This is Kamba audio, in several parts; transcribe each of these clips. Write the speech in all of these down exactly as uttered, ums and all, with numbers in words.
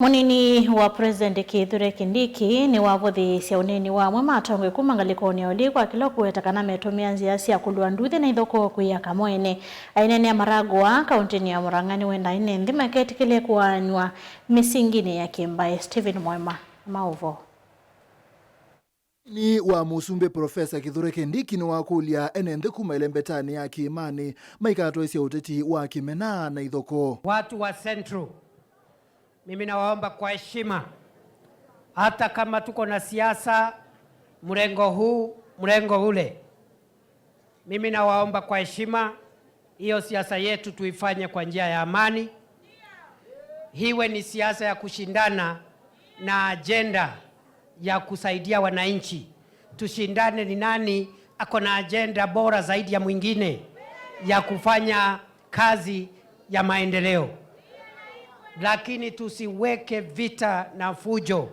Mũnini wa President Kithure Kindiki nĩwavũthĩĩsye ũneeni wa amwe ma atongoi kuma ngalĩkonĩ ya ũlii kwa kĩla ũkũweta kana metũmĩa nzĩa sya kũlua nduthi na ithokoo kwĩyaka mo ene. Aineenea Maragwa, kaũntĩnĩ ya Murang'a, nĩwendaa ene nthĩ maiketĩkĩle kũaanw'a mĩsinginĩ ya kĩmbaĩ. Stephen Mwema na maũvoo. Nĩ wa Mũsumbĩ Profesa Kithure Kindiki nĩwakũlya ene nthĩ kuma ĩlembetanĩ ya kĩĩmanĩ maikatwaĩsye ũteti wa kĩmena na ithokoo. Watu wa Central, mimi nawaomba kwa heshima, hata kama tuko na siasa mrengo huu, mrengo ule, mimi nawaomba kwa heshima, hiyo siasa yetu tuifanye kwa njia ya amani. Iwe ni siasa ya kushindana na ajenda ya kusaidia wananchi. Tushindane ni nani ako na ajenda bora zaidi ya mwingine ya kufanya kazi ya maendeleo. Lakini tusiweke vita na fujo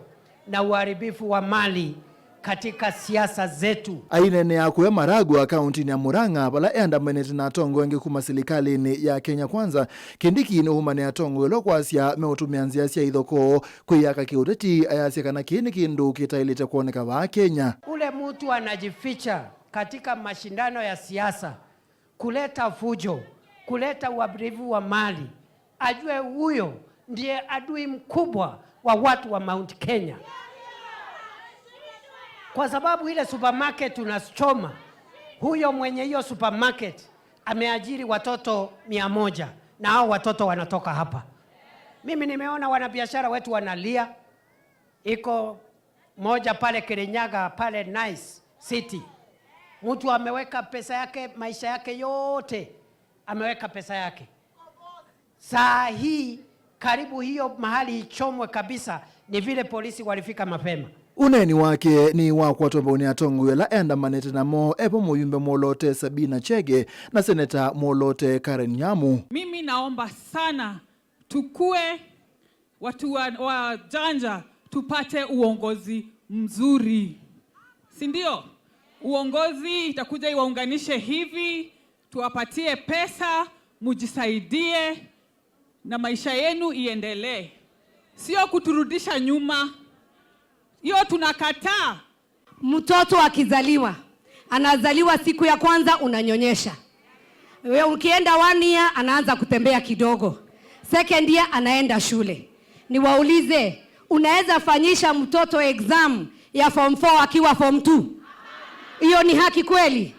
na uharibifu wa mali katika siasa zetu. Aineenea kũya Maragwa, kaũntĩnĩ ya Murang'a, vala eandamanĩte na atongoi angĩ kuma silikalĩnĩ ya Kenya Kwanza, Kindiki nĩwaumanĩa atongoi ala kwasya meũtũmĩa nzĩa sya ithokoo kwĩyaka kĩũteti, ayasya kana kĩĩ nĩ kĩndũ kĩtaĩlĩte kwoneka vaa Kenya. Ule mtu anajificha katika mashindano ya siasa, kuleta fujo, kuleta uharibifu wa mali, ajue huyo ndiye adui mkubwa wa watu wa Mount Kenya. Kwa sababu ile supermarket tunachoma, huyo mwenye hiyo supermarket ameajiri watoto mia moja, na hao watoto wanatoka hapa. Mimi nimeona wanabiashara wetu wanalia. Iko moja pale Kirinyaga, pale Nice City. Mtu ameweka pesa yake, maisha yake yote, ameweka pesa yake. Saa hii, karibu hiyo mahali ichomwe kabisa, ni vile polisi walifika mapema. Ũneeni wake nĩ wakwatwa mbau nĩ atongoi ala endamanĩte namo, evo mũyumbe mwolote Sabina Chege na seneta mwolote Karen Nyamu. Mimi naomba sana tukue watu wa, wajanja, tupate uongozi mzuri, si ndio? Uongozi itakuja iwaunganishe hivi, tuwapatie pesa, mujisaidie na maisha yenu iendelee, sio kuturudisha nyuma. Hiyo tunakataa. Mtoto akizaliwa, anazaliwa siku ya kwanza unanyonyesha. We ukienda one year, anaanza kutembea kidogo. Second year, anaenda shule. Niwaulize, unaweza fanyisha mtoto exam ya form four akiwa form two? Hiyo ni haki kweli?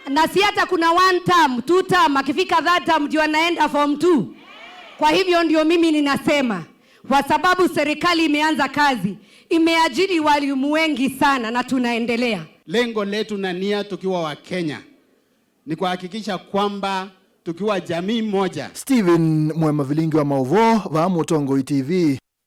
Na si hata kuna one term, two term, akifika third term ndio anaenda form two. Kwa hivyo ndio mimi ninasema, kwa sababu serikali imeanza kazi, imeajiri walimu wengi sana na tunaendelea. Lengo letu na nia tukiwa wa Kenya ni kuhakikisha kwamba tukiwa jamii moja. Stephen Mwema, Vilingi wa Maũvoo, vaa Mũtongoi T V.